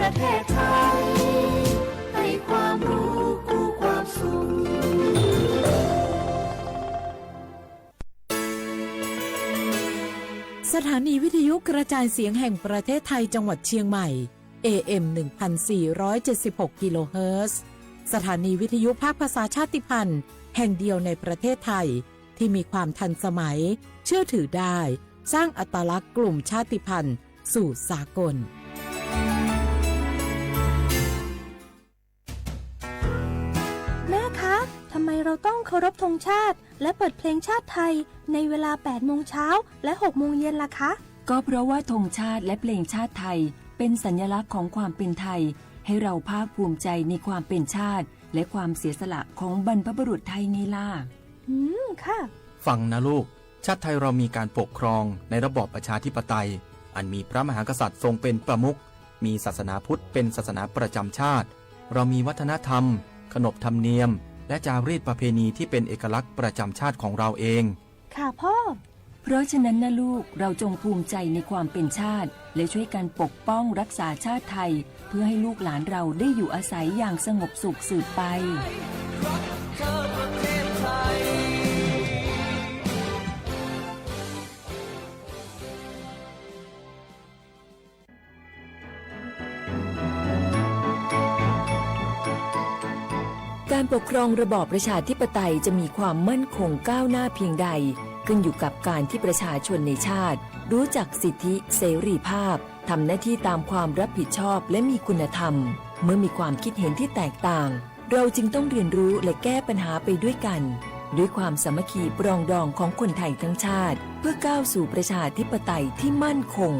ประเทศไทย ให้ความรู้คู่ความสุข สถานีวิทยุกระจายเสียงแห่งประเทศไทยจังหวัดเชียงใหม่ เอ เอ็ม หนึ่งพันสี่ร้อยเจ็ดสิบหก กิโลเฮิรตซ์ สถานีวิทยุภาคภาษาชาติพันธุ์แห่งเดียวในประเทศไทย ที่มีความทันสมัย เชื่อถือได้ สร้างอัตลักษณ์กลุ่มชาติพันธุ์สู่สากล แม่คะ ทำไมเราต้องเคารพธงชาติ และเปิดเพลงชาติไทย ในเวลาแปดโมงเช้า และหกโมงเย็นล่ะคะ ก็เพราะว่าธงชาติและเพลงชาติไทย เป็นสัญลักษณ์ของความเป็นไทย ให้เราภาคภูมิใจในความเป็นชาติ และความเสียสละของบรรพบุรุษไทยไงล่ะ อืม ค่ะ ฟังนะลูก ชาติไทยเรามีการปกครองในระบอบประชาธิปไตย อันมีพระมหากษัตริย์ทรงเป็นประมุข มีศาสนาพุทธเป็นศาสนาประจำชาติ เรามีวัฒนธรรม ขนบธรรมเนียม และจารีตประเพณีที่เป็นเอกลักษณ์ประจำชาติของเราเอง ค่ะพ่อ เพราะฉะนั้นนะลูก เราจงภูมิใจในความเป็นชาติ และช่วยกันปกป้องรักษาชาติไทย เพื่อให้ลูกหลานเราได้อยู่อาศัยอย่างสงบสุขสืบไป การปกครองระบอบประชาธิปไตยจะมีความมั่นคงก้าวหน้าเพียงใด ขึ้นอยู่กับการที่ประชาชนในชาติ รู้จักสิทธิเสรีภาพ ทำหน้าที่ตามความรับผิดชอบและมีคุณธรรม เมื่อมีความคิดเห็นที่แตกต่าง เราจึงต้องเรียนรู้และแก้ปัญหาไปด้วยกัน ด้วยความสามัคคีปรองดองของคนไทยทั้งชาติ เพื่อก้าวสู่ประชาธิปไตยที่มั่นคง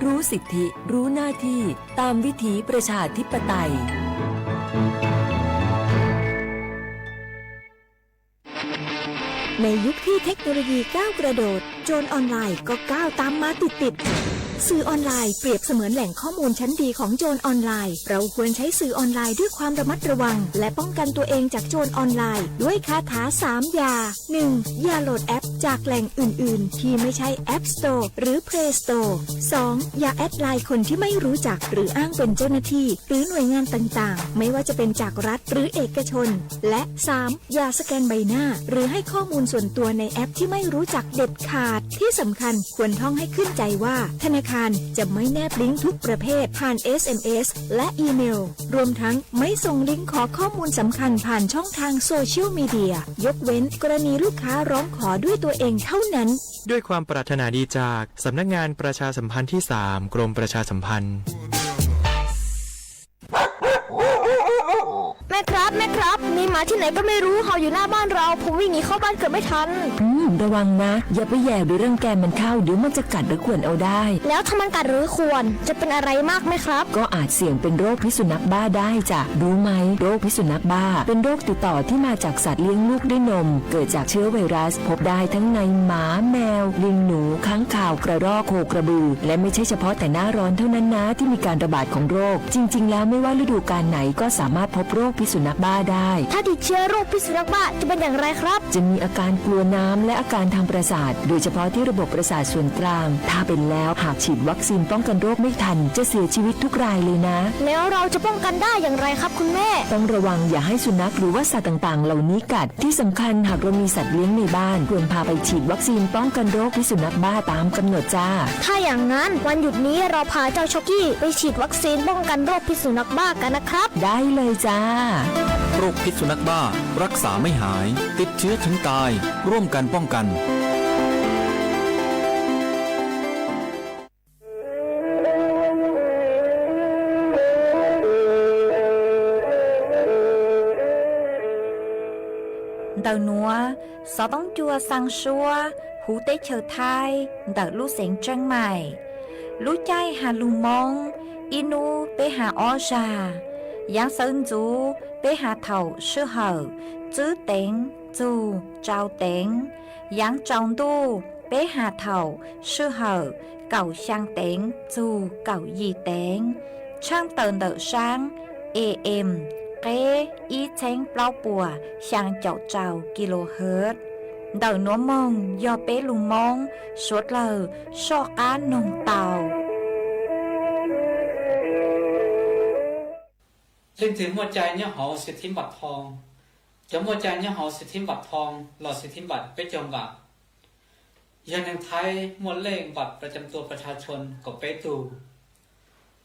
รู้สิทธิ รู้หน้าที่ ตามวิถีประชาธิปไตย ในยุคที่เทคโนโลยีก้าวกระโดด โจรออนไลน์ก็ก้าวตามมาติดๆ สื่อออนไลน์เปรียบเสมือนแหล่งข้อมูลชั้นดีของโจรออนไลน์ เราควรใช้สื่อออนไลน์ด้วยความระมัดระวัง และป้องกันตัวเองจากโจรออนไลน์ ด้วยคาถาสามอย่า หนึ่ง อย่าโหลดแอปจากแหล่งอื่นๆ ที่ไม่ใช่ App Store หรือ Play Store สอง อย่าแอดไลน์คนที่ไม่รู้จักหรืออ้างเป็นเจ้าหน้าที่ หรือหน่วยงานต่างๆ ไม่ว่าจะเป็นจากรัฐหรือเอกชน และ สาม อย่าสแกนใบหน้า หรือให้ข้อมูลส่วนตัวในแอปที่ไม่รู้จักเด็ดขาด ที่สำคัญควรท่องให้ขึ้นใจว่า ธนาคารจะไม่แนบลิงก์ทุกประเภทผ่าน เอส เอ็ม เอส และอีเมล รวมทั้งไม่ส่งลิงก์ขอข้อมูลสำคัญผ่านช่องทางโซเชียลมีเดีย ยกเว้นกรณีลูกค้าร้องขอด้วยตัวเองเท่านั้น ด้วยความปรารถนาดีจากสำนักงานประชาสัมพันธ์ที่สาม กรมประชาสัมพันธ์ แม่ครับ แม่ครับ มีหมาที่ไหนก็ไม่รู้เห่าอยู่หน้าบ้านเรา ผมวิ่งหนีเข้าบ้านเกือบไม่ทัน อืม ระวังนะ อย่าไปแหย่หรือรังแกมันเข้า เดี๋ยวมันจะกัดหรือข่วนเอาได้ แล้วถ้ามันกัดหรือข่วน จะเป็นอะไรมากไหมครับ ก็อาจเสี่ยงเป็นโรคพิษสุนัขบ้าได้จ้ะ รู้ไหม โรคพิษสุนัขบ้า เป็นโรคติดต่อที่มาจากสัตว์เลี้ยงลูกด้วยนม เกิดจากเชื้อไวรัส พบได้ทั้งในหมา แมว ลิงหนู ค้างคาว กระรอก โคกระบือ และไม่ใช่เฉพาะแต่หน้าร้อนเท่านั้นนะ ที่มีการระบาดของโรค จริงๆ แล้วไม่ว่าฤดูกาลไหนก็สามารถพบโรคพิษสุนัขบ้าได้ ถ้าติดเชื้อโรคพิษสุนัขบ้าจะเป็นอย่างไรครับ จะมีอาการกลัวน้ำและอาการทางประสาท โดยเฉพาะที่ระบบประสาทส่วนกลาง ถ้าเป็นแล้วหากฉีดวัคซีนป้องกันโรคไม่ทัน จะเสียชีวิตทุกรายเลยนะ แล้วเราจะป้องกันได้อย่างไรครับคุณแม่ ต้องระวังอย่าให้สุนัขหรือว่าสัตว์ต่างๆ เหล่านี้กัด ที่สำคัญหากเรามีสัตว์เลี้ยงในบ้าน ควรพาไปฉีดวัคซีนป้องกันโรคพิษสุนัขบ้าตามกำหนดจ้า ถ้าอย่างนั้นวันหยุดนี้เราพาเจ้าช็อกกี้ไปฉีดวัคซีนป้องกันโรคพิษสุนัขบ้ากันนะครับ ได้เลยจ้า โรคพิษสุนัขบ้า รักษาไม่หาย ติดเชื้อถึงตาย ร่วมกันป้องกัน Ntawm nuav, xov tooj cua xaa suab huv teb chaws Thaib ntawm lub xeev Tseeb Maim. Lub caij has lug Moob, ib nub peb has ob zag. Yaav sawv ntxuv peb has thaum sij hawm tswb teev txug tsau teev. Yaav tsaus ntuj peb has thaum sij hawm kaum xyaa teev txug kaum yim teev. Tshaaj tawm ntawm saab A M qeb ib txheeb plaub puas xyaa caum rau kilohertz. Ntawm nuav moog yog peb lug Moob suav dlawg soj qaab noog tau. Leej twg muaj cai nyob hauv xi thib npam thoo? Cov muaj cai nyob hauv xi thib npam thoo los xi thib npam peb caug npam, yog neeg Thaib muaj lej npam pra cam tua pas tha tshon kaum peb tug.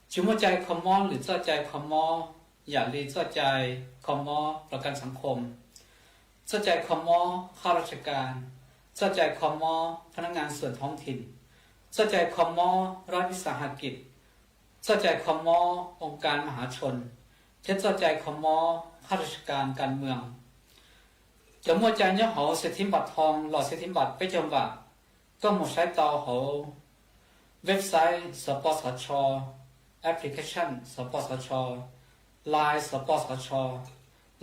Tsis muaj cai kho mob lwm txoj cai kho mob, yam li txoj cai kho mob pro kan xav khom, txoj cai kho mob khab raj tsas kas, txoj cai kho mob phab nab ngas xuam thoob thim, txoj cai kho mob raj vis xas has kim, txoj cai kho mob oo kas ma hav tshon, thiab txoj cai kho mob khab raj tsas kas kas mws. Cov muaj cai nyob hauv xi thib npam thoo los xi thib npam peb caug npam, koj mus saib tau hauv website xov pos xov tho, application xov pos xov tho, line xov pos xov tho,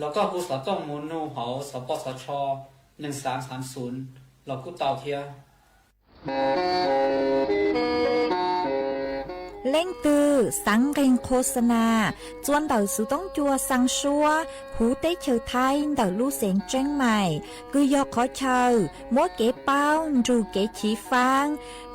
los koj hu xov tooj mus nug hauv xov pos xov tho nees xav xav xum los kuj tau thiab. Leej twg xav nqeeg qhua xa nas txua ntawm xuv toob cua xaa suab huv teb chaws Thaib ntawm lub xeev Tseeb Maim, kws yog qhov chaw muab kev paub nrug kev chiv faab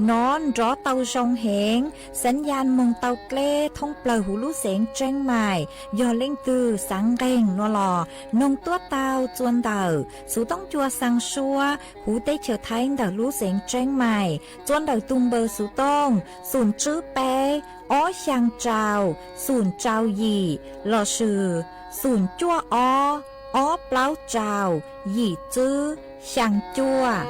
nov nrov tau zoo heev, xav yas moog tau dleb thoob plawg huv lub xeev Tseeb Maim. Yog leej twg xav nqeeg no los noog tuab tau txua ntawm xuv toob cua xaa suab huv teb chaws Thaib ntawm lub xeev Tseeb Maim, txua ntawm tug npawb xuv tooj xum tswb peb ob xyaa rau xum rau yim lossis xum cuaj ob ob plaub rau yim tswb xyaa cuaj.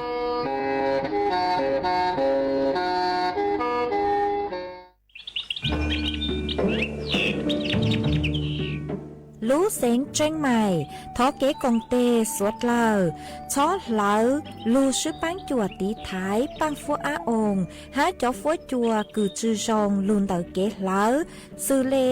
Lub xeev Tseeb Maim thov kev koom teg suav dlawg txhob hlawv lug swb paab cuam tiv thaiv paaj fuab ab oo hab cov fuab cua kws tsi zoo lug ntawm kev hlawv, xws le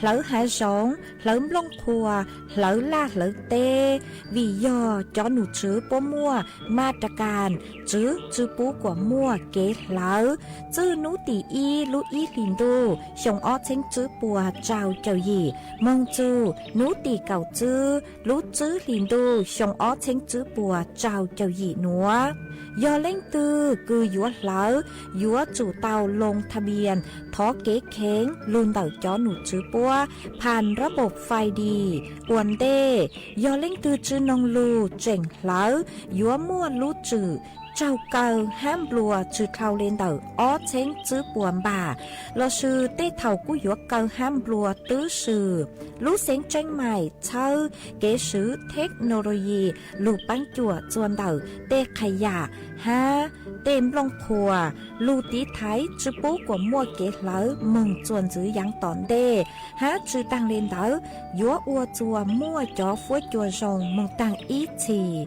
hlawv hav zoov, hlawv nplooj qhuav, hlawv laj hlawv teb, vim yog cov nom tswv puab muaj ma ra kas tswv tsi pub kuas muaj kev hlawv. Txwj nub tim ib lub ib hlis ntuj xyoo ob txheeb tswb puas rau caum yim moog txug nub tim kaum tswb lub tswb hlis ntuj xyoo ob txheeb tswb puas rau caum yim nuav. Yog leej twg kws yuav hlawv, yuav tsum tau loo tha npias thov kev kheev lug ntawm cov nom tswv puab phas rab npaum fais dis ua ntej. Yog leej twg tsi noog lug tseem hlawv, yuav muaj lub tswm raug kaw hab nplua tsi dhau le ntawm ob txheeb tswb puas npam, lossis tej thaum kuj yuav kaw hab nplua twb swm. Lub xeev Tseeb Maim txhawb kev swv theknoloyi lug paab cuam txua ntawm tej qhas yam hab tej nplooj qhuas lug tiv thaiv tsi pub kuas muaj kev hlawv moog txuas ntxiv yaav tom ntej, hab tsi taag le ntawd yuav ua txuas muaj cov fuab cua zoo moog taag ib txhis.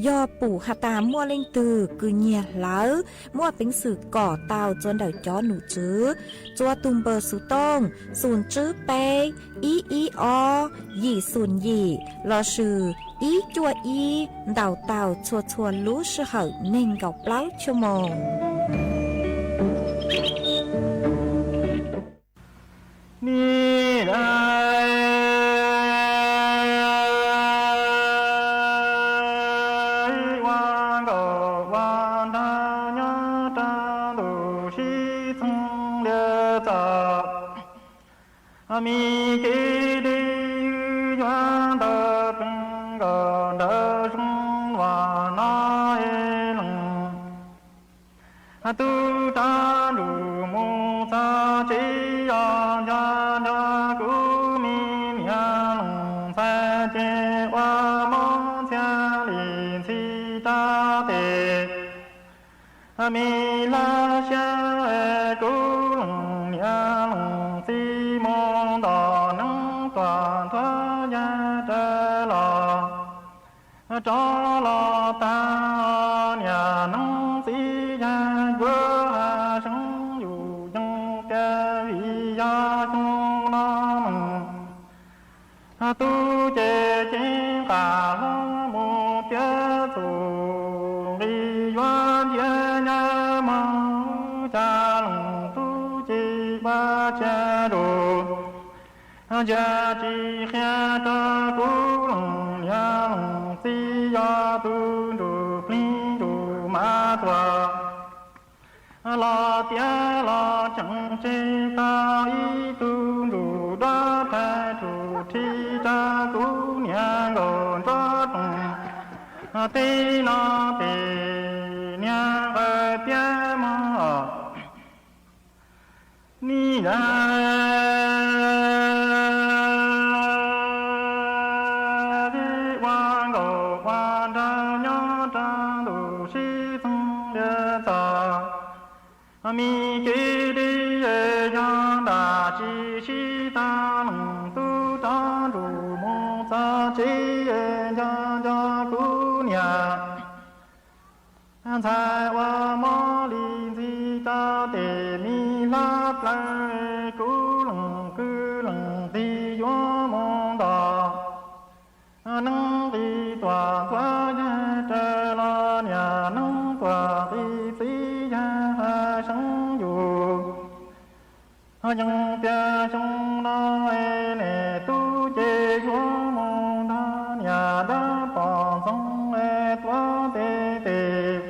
Yog pum has tas muaj leej twg kws nyiag hlawv, muaj peev xwm kom tau txua ntawm cov nom tswv txua tug npawb xuv tooj xum tswb peb ib ib ob yim xum yim lossis ib cuaj ib ntaus tau txhua txhua lub sij hawm neeg nkaum plaub chua moos. Tub rov nrug mus txog tsev, yog nco nco kuv me niam leej ntxhais ces ua mob ntxhias li ntxhi rau tes. Me laj xyab kuv leej niam leej txiv mus nto neeb tuam ntuav yaj raws los rov los tag, niam leej txiv yaj yuav hav seeb yus yeej tias vim yog xyoo no meej tub ces cev nqaj hlo mus tiav txuj nqi yuav ntiav nyab moog, xya leej tub ces ua tsia nrug ntsia tsis qhia rau kuv leej niam leej txiv, yog tug ntsuj plig ntsuj mab tuag los tiav los tseem tseg tau ib tug ntsuj duab rhais rhuv Tsis rau kuv niam nkaum nruab roos, teb no tes niag nqaws piab mog. Nij yam ua nkaum ua nraug nyob rau ntuj sib txoog lias txog, me kev deb yog nram tsis sib tag leej tub rov nrug mus txog tsev nco nco kuv niam ntxhais ua mob li ntxhi rau tes me hlab plaws, kuv leej kwv leej tij yuav mus nto neeb nqis tuam tuav yag raws los niam neeb tuam nqis txiv yag seev yus. Yeej tias xyoo no niam tub ces yuav mus nrog niam dab pom ntxoog tuav tes tes,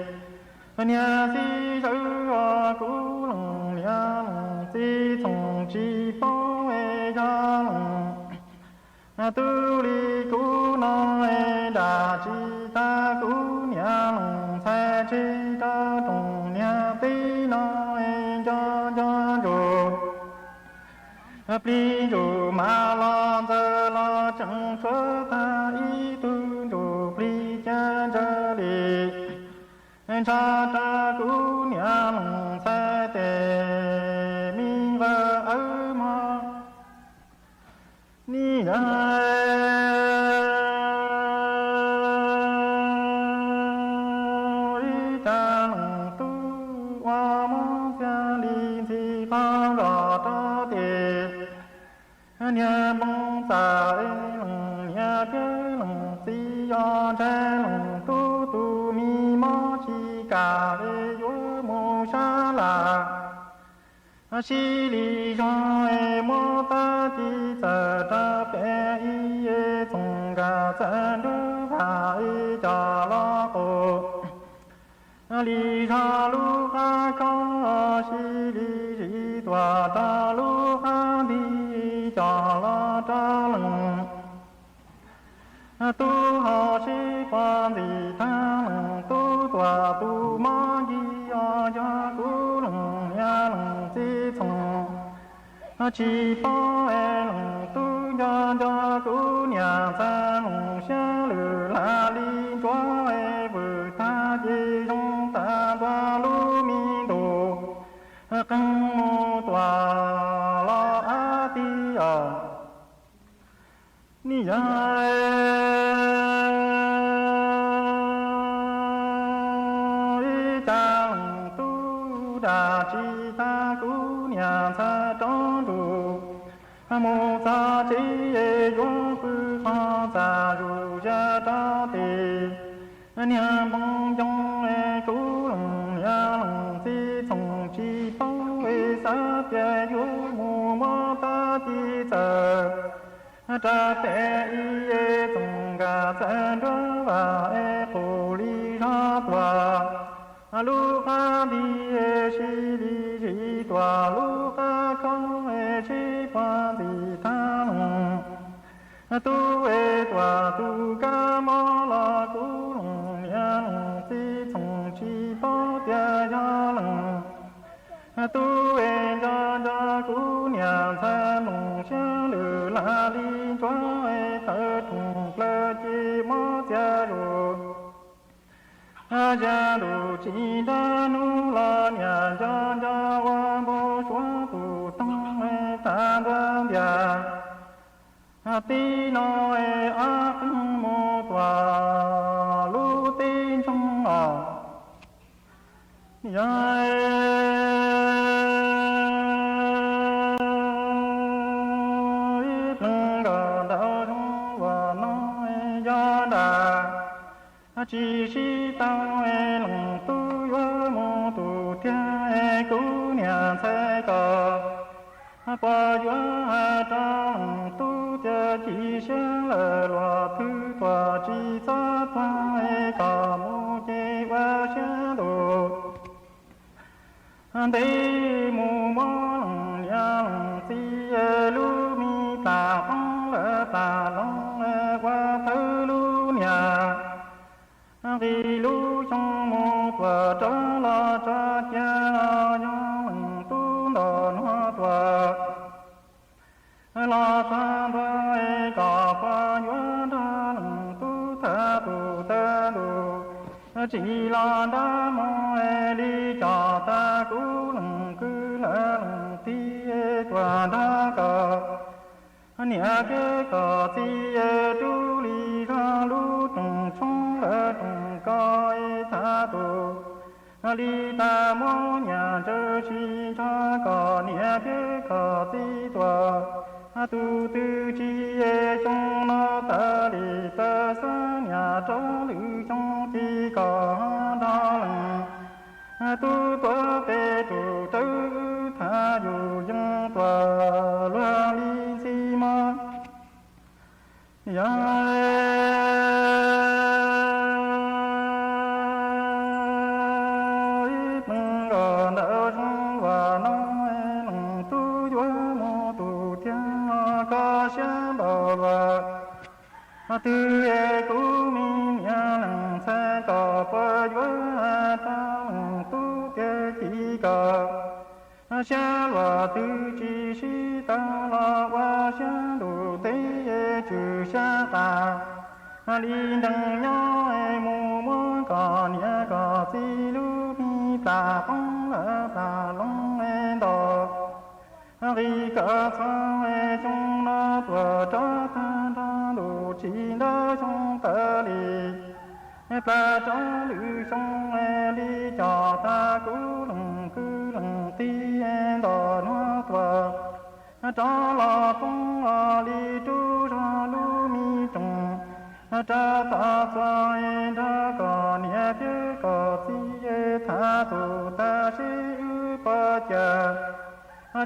niag txiv zawv os kuv leej niam leej txiv txhooj tsis paub yog leej tub li kuv no, nram tsis tag kuv niam leej ntxhais tseg rau rooj niag teb no nco nco ntsuj plig ntsuj mas los ntxawm los tseem tshuav tag ib tug ntsuj plig ca ntsaws li ntshav rau kuv niam leej ntxhais tes me nqaws awb mog. Nij yam ib cas leej tub ua mob txia li ntxhi qhov zos rau tes, niag npoo txam leej niam thiab leej txiv yog ntshai leej tub tus me mob tsis kam li yuav mus sab laj. Sib li zog muab tab ci txawm rau pem ib txoos nkag txawm nruab vaj ib co los qaug. Li zog lub qab khob sib li zis tuam rau lub qab nti co los rau leej tub hauv sib pom ntxim tag leej tub tuam tus mob ncig os yog kuv leej niam leej txiv txhooj tsis paub leej tub nco nco kuv niam ntxhais leej siab lwj lam li ntsuav vwm tag ces zoo tag ntua lub me ntu qeeg mus tuam los ab tij os. Nij yam ib cas leej tub dam tsis tag kuv niam ntxhais rov nrug mus txog tsev yuav pw qhov txaj zus zaj rau tes, niag npoo yoo kuv leej niam leej txiv txhooj tsis paub xav tias yuav mus muab tab ci txawm rau pem ib txoos nkag txawm nruab vaj qus li zog tuam lub qab nti sib li zis tuam lub qab khob sib pom ntxim tag leej tub es tuam tus kab mob los kuv leej niam leej txiv txhooj tsis paub tias yog leej tub es nco nco kuv niam ntxhais leej siab lwj lam li ntsuav tawm rooj plaws ces mob txias zus. Zaj ntuj tsis nrag hnub los niam nco nco ua npau suav tus toog tag ntua ntiag. Tib no ab qeeg mus tuam lub teb ntsoog os. Yog ib pleeg nkauj ntau zoo uas no yog nram tsis sib tau leej tub yuav mus tus tiag kuv niam ntxhais koj puas yuav hais rau leej tub tias cis siab lawm luag twb tuaj tsis txhob tuag kom mus ces ua siab ntuj ntev mus muab leej niam leej txiv lub me plam poob lawm Los txog ntua kom puas yuav nrog leej tub tham tus tag ntuj, tsis los nrog mus li cov tag kuv leej kwv lawv leej tij tuaj nrog kom niam thiab kom txiv rub li zog lub rooj tshoob lawv rooj koj tham tus li tas muab nyias ntsawj sib nrog kom niam thiab kom txiv tuaj tus twg tsis xyoo no tas li pab xab niam rov lwm xyoo tsis kom nrog leej tub tuav peb tus rawv tham yus yeej tuaj luag li ntxhi mog. Yog ib pleeg nkaus ntawm zoo uas no, leej tub yuav mus tus tiag los koj siab npaum luaj twg, kuv me niam leej ntxhais kom puas yuav rau leej tub tiag, ci kom siab luaj twg tsis sib tau los ua siab ntuj teb tswm siab qas li nrees nyob mus muab kom niam kom txiv lub me plam poob lawm plam loo nto nqis kom txog xyoo no tuaj rov tag nrho ntuj tsis nrog xyoo tas li plas rov lwm xyoo li cov tag kuv leej kwv leej tij nto no tuaj rov los poob li rub zog lub me rooj rov tom txog nrog kom niam thiab kom txiv tham tus tag seb wb pom cas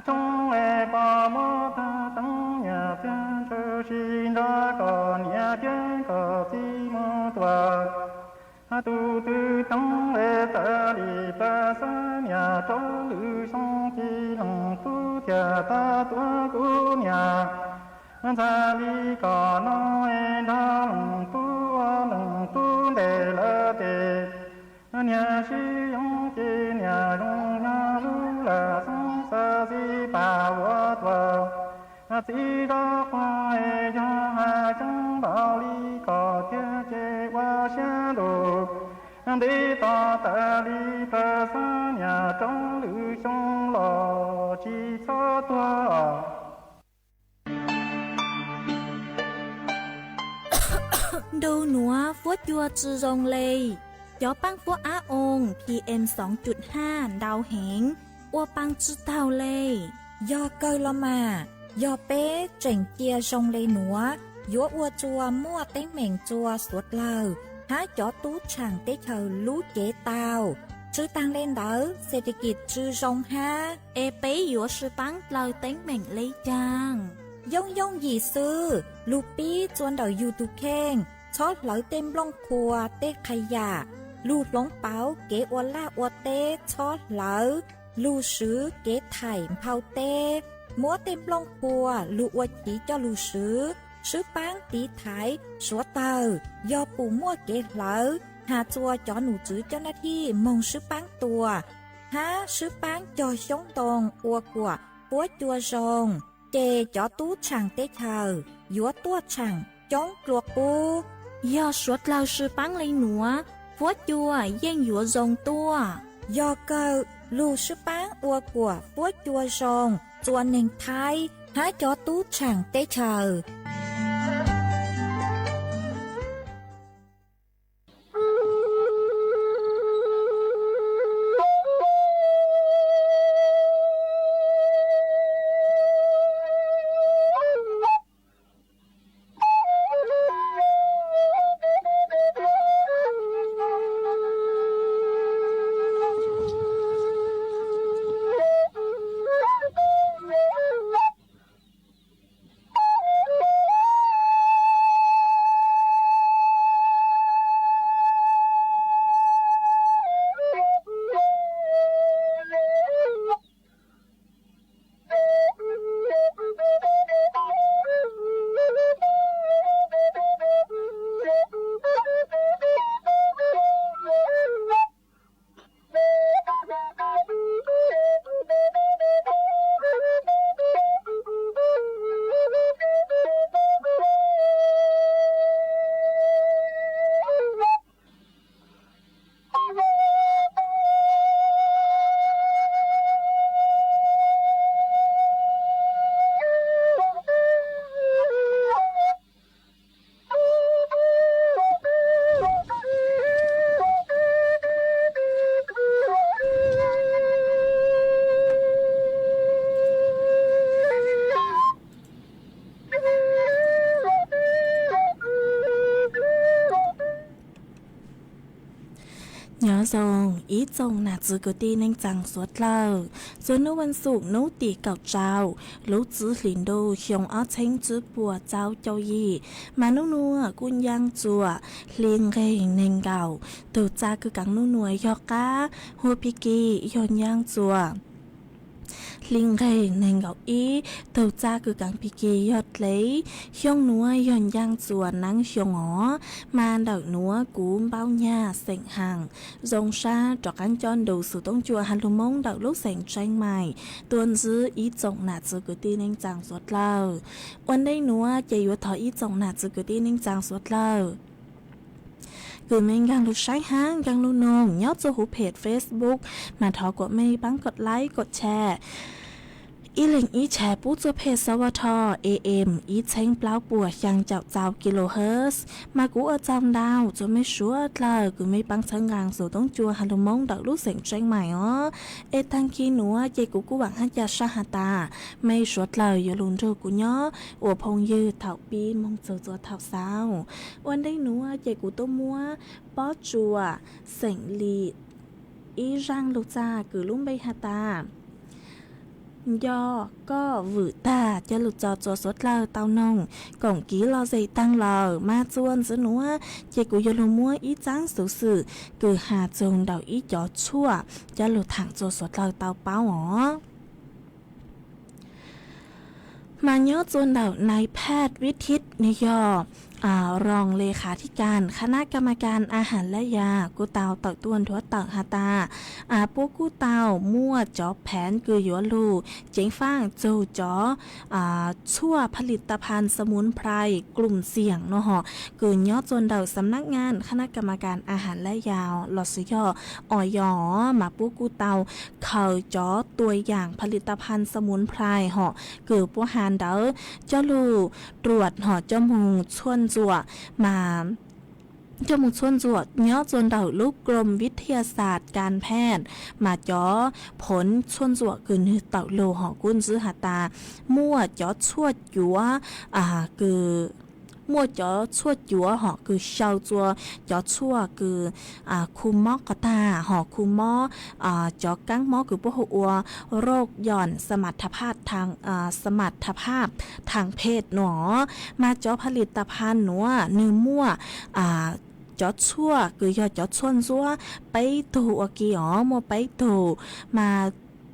tshoob pom muab tag teeb nyias txiag ntsawj sib nrog kom niam thiab kom txiv mus tuaj tus twg teeb tas li pab xab niam rov lwm xyoo ci leej tub thiaj tau tuav kuv niam ntxhais li kom no nrog leej tub ua leej tub ntes lawv tes niam sib yoog ces niam zoo yog lub lawm xeeb xav xij pam ua tuaj txiv zov quag yog hais xyoob npaum li kom thiab ces ua siab ntuj ntev tos tas li pab xab niam rov lwm xyoo los tsis txhob tuag. Nraug nuav fuab cua tsi zoo le, cov paab fuab ab oo PM xoo cuj hab ntau heev, ua paa tsi taug le. Yog kawg los mas, yog peb tseem cia zoo le nuav, yuav ua tsua muaj teeb meem tsua suav dlawg hab cov tub tshaam teb chaws lub cev tau. Tsi taag le ntawd, xes tes kis tsi zoo hab. Es peb yuav sib paab dlaws teeb meem le caag? Yooj yooj yim xwb, lug pib tsua ntawm yug tug kheej, txhob hlawv tej nplooj qhua tej qha yam, lug hloov pauv kev ua laj ua teb txhob hlawv, lug swv kev thaim nphau teb, muab tej nplooj qhua lug ua chiv coj lug swv, swb paab tiv thaiv suav dawg. Yog pum muaj kev hlawv, has tsua cov num tswv coj nab thij moog swb paab tua, hab swb paab cog xyoob ntoo ua kuam fuab cua zoo, ces cov tub tshaam teb chaws yuav tuaj tshaam coob dlua qub. Yog suav dlawg sib paab le nuav, fuab cua yeej yuav zoo tuaj. Yog kawg, lug sib paab ua kuam fuab cua zoo, tsua neeg Thaib hab cov tub tshaam teb chaws. Nyob zoo ib tsoom nam txiv kwv tij neej tsaa suav dlawg, txuas hnub vas xuv hnub tim kaum rau lub txwv hlis ntuj xyoo ob txheeb tsib puas txaub caug yim, mas nub nuav kuj ncaaj txuas hli nqeg neeg nkaum, tug txaj kws kaav nub nuav yog qaab, hua pig kig yog ncaaj txuas hli nqeg neeg nkaum ib, tug txaj kws kaav pig kig yog dlev, xyoo nuav yog ncaaj txuas naab xyoo os. Mas ntawm nuav kuv npaub nyag xeem Haas zoo sab rov qaab coj ntu xov tooj cua has lug Moob ntawm lub xeem Tseeb Mais tuaj ntsib ib tsoom nam txiv kwv tij neej tsaa suav dlawg. Ua ntej nuav ces yuav thov ib tsoom nam txiv kwv tij neej tsaa suav dlawg kws mej nkaag lug saib hab nkaag lug noog nyob txuj huv phem Facebook, mas thov kuas mej paab kov like kov share. Ib leeg ib share pub txuj phem xov vaj thoj A M ib txheeb plaub puas xyaa caum txaus kilohertz, mas kuv ua tsaug ntau txug mej suav dlawg kws mej paab txhawb nqaa xov tooj cua has lug Moob ntawm lub xeem Tseeb Mais os. Es taag kig nuav ces kuv kuj vaam hab ca saj has tas mej suav dlawg yuav lug nrug kuv nyob ua phooj ywg thaum pib moog txug txug thaum xaus. Ua ntej nuav ces kuv tuaj muab pob tsuas xeem Lis ib zaaj lug txag kws lub npe has tas Nco koj vwm tag coj lug tso txua suav dlawg tau noog koom kiv lom zem taag lawm. Mas txuas ntxiv nuav ces kuv yuav lug muab ib txaab xuv xwm kws has txug ntawm ib cov tshuaj coj lug thaam txua suav dlawg tau paub os. Mas nyob txuas ntawm nais phaj Vib Thib nwg yog roos le khav thib kas kha nab kam mas kas a has lab yas kuj tau tawm tuaj nthuav tawm has tas puab kuj tau muaj cov pheev kws yuav lug ceev faaj txug cov tshuaj ผลิตภัณฑ์สมุนไพรกลุ่มเสี่ยง no ho, kws nyob txuas ntawm xam nab ngas kha nab kam mas kas a has lab yas lossis yog o yos, mas puab kuj tau khaws cov tua yaam ผลิตภัณฑ์สมุนไพร ho kws puab has ntawd coj lug ruam ho coj moog tshuaj ntxuam, mas coj moog tshuaj ntxuam nyob txuas ntawm lub กรมวิทยาศาสตร์การแพทย์ mas cov phoov tshuaj ntxuam kws nwg tawm lug ho kuj ntsib has tas muaj cov tshuaj cuav kws muaj cov tshuaj cuav ho kws xyaw txua cov tshuaj kws khu mob qhov tag ho khu mob cov kaab mob kws puab hu ua โรคหย่อนสมรรถภาพทาง สมรรถภาพทางเพศ no. Mas cov ผลิตภัณฑ์ nuav nwg muaj cov tshuaj kws yog cov tshuaj ntxuab peb tug ua ke os, muaj peb tug. Mas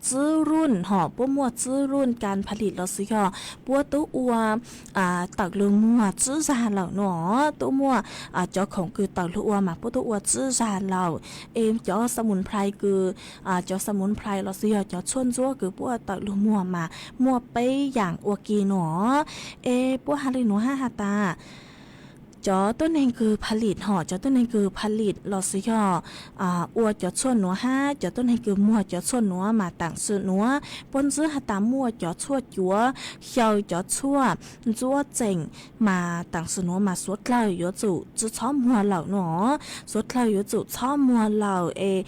tswb ruj ho puab muaj tswb ruj kas ผลิต lossis yog puab tub ua tawm lug muag tswb zag lawm no, tub muaj cov khoom kws tawm lug ua mas puab tub ua tswb zag lawm. Es cov สมุนไพร kws, cov สมุนไพร lossis yog cov tshuaj ntxuab kws puab tawm lug muag mas muaj peb yaam ua ke no. Es puab has le nuav hab has tas cov tuab neeg kws ผลิต ho cov tuab neeg kws ผลิต lossis yog ua cov tshuaj nuav hab cov tuab neeg kws muag cov tshuaj nuav mas taam sim nuav puab ntsib has tas muaj cov tshuaj cuav xyaw cov tshuaj ntxuab txeem, mas taam sim nuav mas suav dlawg yuav tsum tsi txhob muag lawm no. Suav dlawg yuav tsum txhob muag lawm es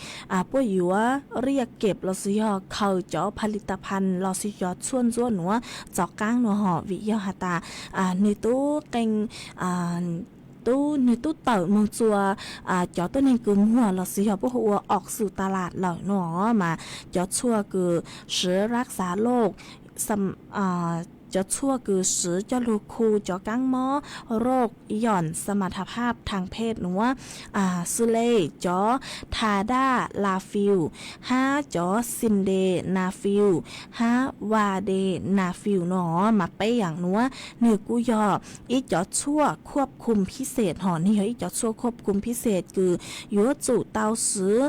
puab yuav เรียกเก็บ lossis yog khaws cov ผลิตภัณฑ์ lossis cov tshuaj ntxuab nuav txav qaab no ho, vim yog has tas nwg tub qee tub, nwg tub tawm moog txua cov tuab neeg kws muag lossis yog puab hu ua ออกสู่ตลาด lawm no, mas cov tshuaj kws รักษาโรค cov tshuaj kws siv coj lug khu cov kaab mob โรคหย่อนสมรรถภาพทางเพศ nuav, xws le cov ทาด้า ลาฟิล hab cov ซินเดนาฟิล hab วาเดนาฟิล no, mas peb yaam nuav nwg kuj yog ib cov tshuaj ควบคุมพิเศษ ho, nwg yog ib cov tshuaj ควบคุมพิเศษ kws yuav tsum tau siv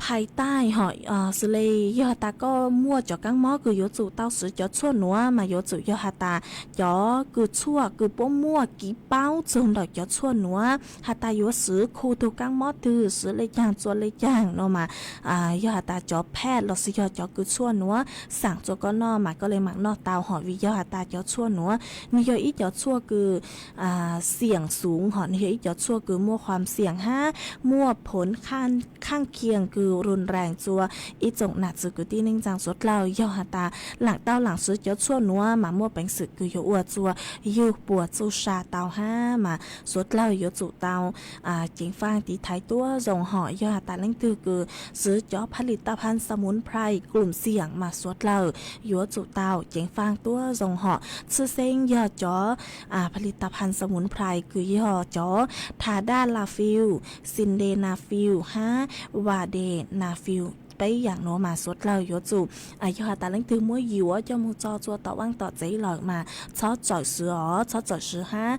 ภายใต้ ho, xws le yog tas koj muaj cov kaab mob kws yuav tsum tau siv cov tshuaj nuav mas yuav tsum yog has tas cov kws tshuaj kws puab muaj kev paub txug ntawm cov tshuaj nuav has tas yuav siv khu tug kaab mob twg, siv le caag txua le caag no mas yog has tas cov แพทย์ lossis yog cov kws tshuaj nuav xaam txua koj noj mas koj le maam noj tau ho, vim yog has tas cov tshuaj nuav nwg yog ib cov tshuaj kws เสี่ยงสูง ho, nwg yog ib cov tshuaj kws muaj ความเสี่ยง hab muaj ผลข้างเคียง khiaj kws run raag rua ib tsoom nam txwv kwv tij neej tsaa suav dlawg. Yog has tas laam tau laam swv cov tshuaj nuav mas muaj peev xwm kws yuav ua rua yug puas txuj sa tau hab mas suav dlawg yuav tsum tau ceev faaj tiv thaiv tuab zoo hom. Yog has tas leej twg kws swv cov ผลิตภัณฑ์สมุนไพรกลุ่มเสี่ยง mas suav dlawg yuav tsum tau ceev faaj tuab zoo hom. Tshwj xeeb yog cov ผลิตภัณฑ์สมุนไพร kws yog cov ทาด้า ลาฟิล ซินเดนาฟิล hab วาเดนาฟิล Peb yaam nuav mas suav dlawg yuav tsum, yog has tas leej twg muab yuav coj moog tso tsua tom vaaj tom tsev lawm mas txhob tsawm swv os, txhob tsawm swv hab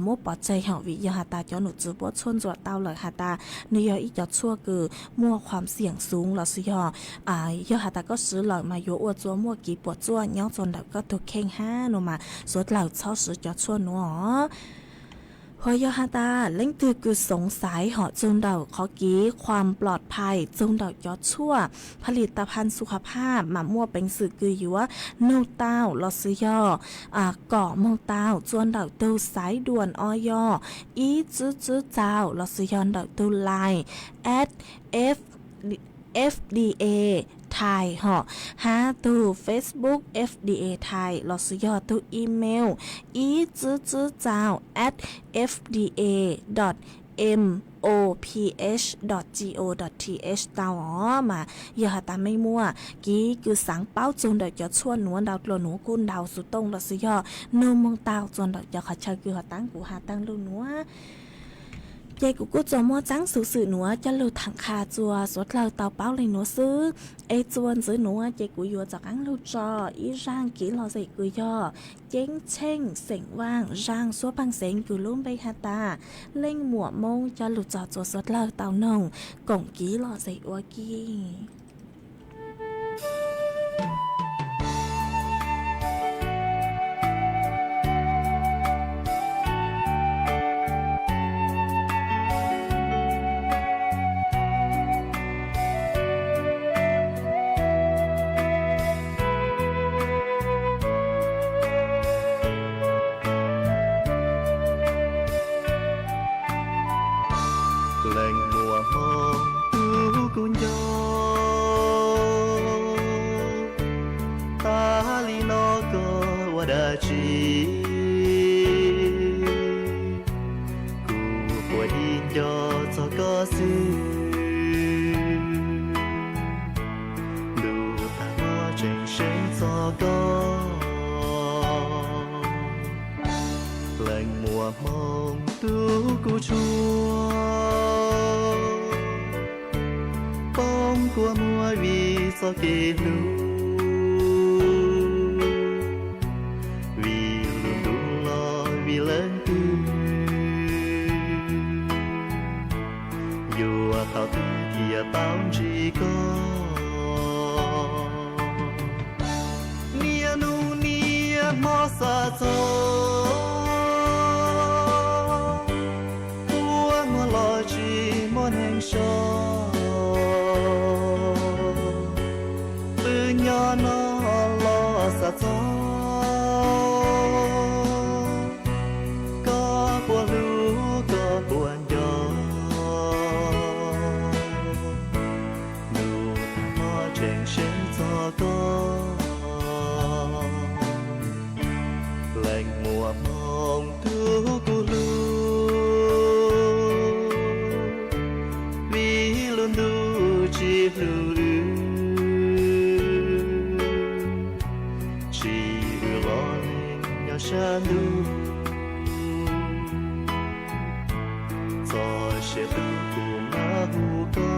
muab pov tseg hom, vim yog has tas cov num txwv puab tshuaj ntsuam tau lawm has tas nwg yog ib cov tshuaj kws muaj ความเสี่ยงสูง lossis yog, yog has tas koj swv lawm mas yuav ua rua muaj kev puam tsuaj nyob rua ntawm koj tug kheej hab nuav mas suav dlawg txhob swv cov tshuaj nuav os. Hos yog has tas leej twg kws xoov xaiv hom txug ntawm qhov kev ความปลอดภัย txug ntawm cov tshuaj ผลิตภัณฑ์สุขภาพ mas muaj peev xwm kws yuav nug tau lossis yog kom moog tau tsua ntawm tug สายด่วน อย ib tswb tswb txaus lossis yog ntawm tug Line at F, FDA Thai hom, hab tug Facebook FDA Thai lossis yog tug email ib tswb tswb txaus at FDA dot MOPH dot go dot th tau os. Mas yog has tas mej muaj kev kws xaav paub txug ntawm cov tshuaj nuav ntau dlua nuav kuj ntau xuv tooj lossis yog nug moog tau tsua ntawm cov qhov chaw kws hov taab kuv has taag lug nuav, ces kuv kuj tsuas muaj tsaab xuv xwm nuav coj lug thaam qha tsua suav dlawg tau paub le nuav xwb. Es tsua ntxiv nuav ces kuv yuav rov qaab lug tso ib zaaj kev lom zem kws yog Ceeb Tsheej xeem Vaaj, zaaj suab pej xeem kws lub npe has tas Leej Muam Moob coj lug txug tsua suav dlawg tau noog koom kev lom zem ua ke. Leej Muam Moob tub kuv nco, tas li no koj ua dab tsi? Kuv puas dig nco txog koj xwb? Ntuj taag muab tseem seeb txog koj, Leej Muam Moob tub kuv tshua, poob kua muag vim txoj kev hlub, vim lub ntuj los vim leej twg, yuav tau twg thiaj tau ntsib koj. Niaj nub niaj hmo xav txog, kua muag los tsi muaj neeg so, pw nyob no los xav txog, koj puas hlub koj puas nco, ntuj taag muab tseem seeb txog koj. Leej Muam Moob tub kuv hlub, vim lub ntuj tsi hlub wb, tsim wb los leej nyob sab ntuj, txog sia tus kuv mam hu koj.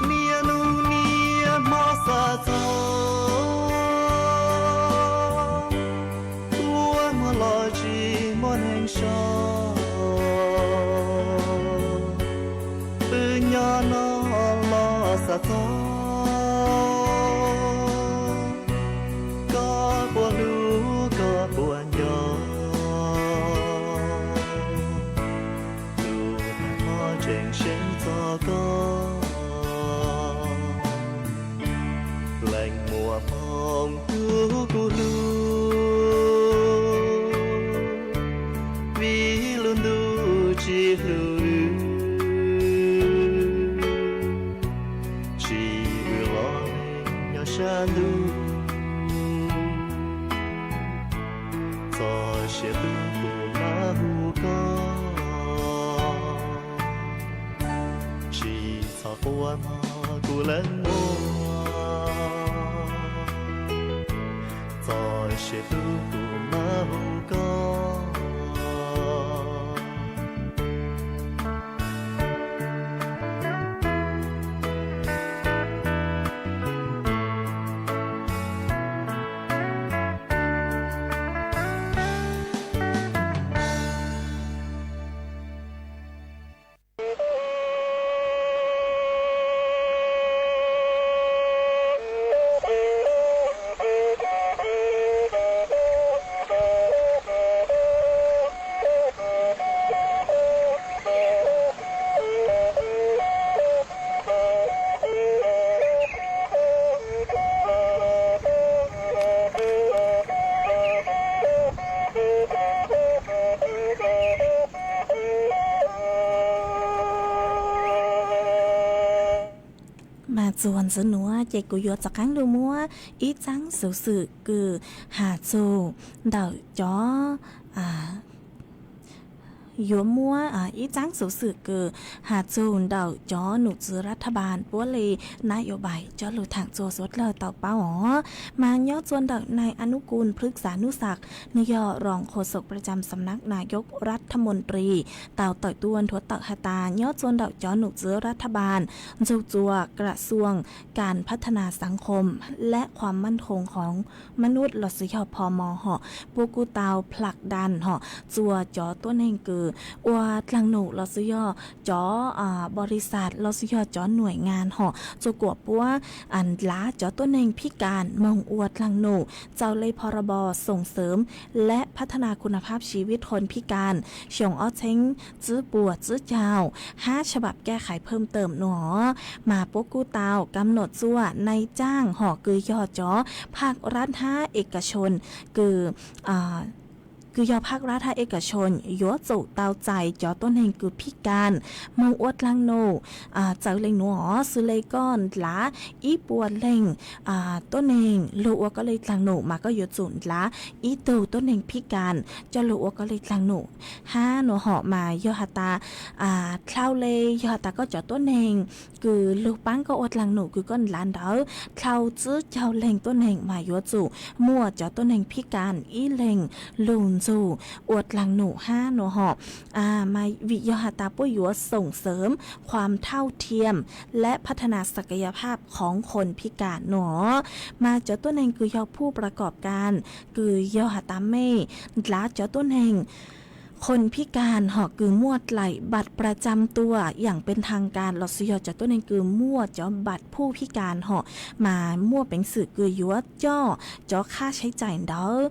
Niaj nub niaj hmo xav txog, kua muag los tsi muaj neeg so, pw nyob no los xav txog, Txoj sia tub kuv mam hu koj, tsis txhob quaj mog kuv leej muam. Txoj sia tub kuv mam hu koj. Mas txuas ntxiv nuav ces kuv yuav rov qaab lug muab ib txaab xuv xwm kws has txug ntawm cov, yuav muab ib txaab xuv xwm kws has txug ntawm cov num txwv รัฐบาล puab le นโยบาย coj lug thaam txug suav dlawg tau paub os. Mas nyob txuas ntawm nai Anupkul Phwksanusak, nwg yog รองโฆษกประจำสำนักนายกรัฐมนตรี, tau tawm tuaj nthuav tawm has tas nyob txuas ntawm cov num txwv รัฐบาล nrug txuas กระทรวงการพัฒนาสังคม และความมั่นคงของมนุษย์ lossis yog พม hom, puab kuj tau ผลักดัน hom txuas cov tuab neeg kws ua dlaag num lossis yog cov บริษัท lossis yog cov หน่วยงาน hom txuas kuas puab ndlav cov tuab neeg phib kas moog ua dlaag num txawm le พรบ ส่งเสริมและพัฒนาคุณภาพชีวิตคนพิการ xyoo ob txheeb tswb puas tswb caug hab ฉบับแก้ไขเพิ่มเติม nuav, mas puab kuj tau กำหนด txuas nai tsaaj hom kws yog cov ภาครัฐ hab เอกชน kws kws yog ภาครัฐ hab เอกชน yuav tsum tau txais cov tuab neeg kws phib kas moog ua dlaag num. Txawm le nuav os, xws le koj ndlav ib puas leeg tuab neeg lug ua koj le dlaag num mas koj yuav tsum ndlav ib tug tuab neeg phib kas coj lug ua koj le dlaag num hab nuav hom. Mas yog has tas dlhau le, yog has tas koj cov tuab neeg kws lug paab koj ua dlaag num kws koj ndlav ntawd dlhau tswb caug leeg tuab neeg mas yuav tsum muaj cov tuab neeg phib kas ib leeg lug nrug ua dlaag num hab nuav hom. Mas vim yog has tas puab yuav ส่งเสริมความเท่าเทียมและพัฒนาศักยภาพของคนพิการ nuav, mas cov tuab neeg kws yog ผู้ประกอบการ kws yog has tas mej ndlav cov tuab neeg คนพิการ hom kws muaj dlaim บัตรประจำตัวอย่างเป็นทางการ lossis yog cov tuab neeg kws muaj cov บัตรผู้พิการ hom, mas muaj peev xwm kws yuav coj cov ค่าใช้จ่าย ntawd,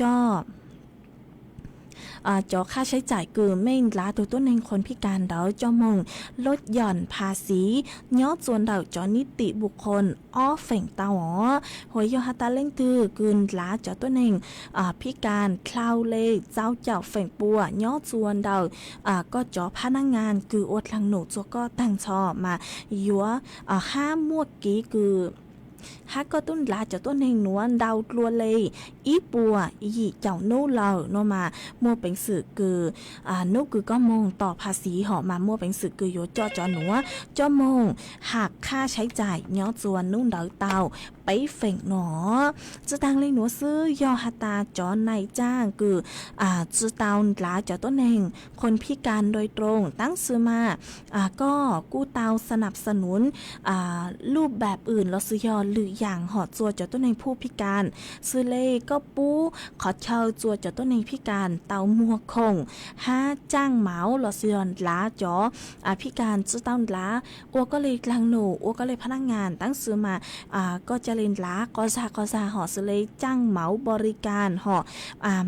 coj cov ค่าใช้จ่าย kws mej ndlav tug tuab neeg คนพิการ ntawd coj moog ลดหย่อนภาษี nyob txuas ntawm cov นิติบุคคล ob feem tau os. Hos yog has tas leej twg kws ndlav cov tuab neeg phib kas dlhau le rau caum feem pua nyob txuas ntawm koj cov พนักงาน kws ua dlaag num txuas koj taag nrho mas yuav hab muaj kev kws hab koj tub ndlav cov tuab neeg nuav ntau dlua le ib puas yim caum nub lawm nuav mas muaj peev xwm kws nub kws koj moog tos ภาษี hom mas muaj peev xwm kws yuav coj cov nuav coj moog หักค่าใช้จ่าย nyob txuas nub ntawd tau peb feem nuav. Tsi taag le nuav xwb, yog has tas cov nai tsaaj kws tsi tau ndlav cov tuab neeg คนพิการ โดยตรง tab sis mas koj kuj tau สนับสนุน รูปแบบอื่น lossis yog lwm yaam hom txuas cov tuab neeg ผู้พิการ, xws le koj pub qhov chaw txuas cov tuab neeg phib kas tau muag khoom hab caaj mauv lossis yog ndlav cov phib kas tsi tau ndlav ua koj le dlaag num, ua koj le พนักงาน, tab sis mas koj ca le ndlav qhov zag qhov zag hom, xws le caaj mauv บริการ hom,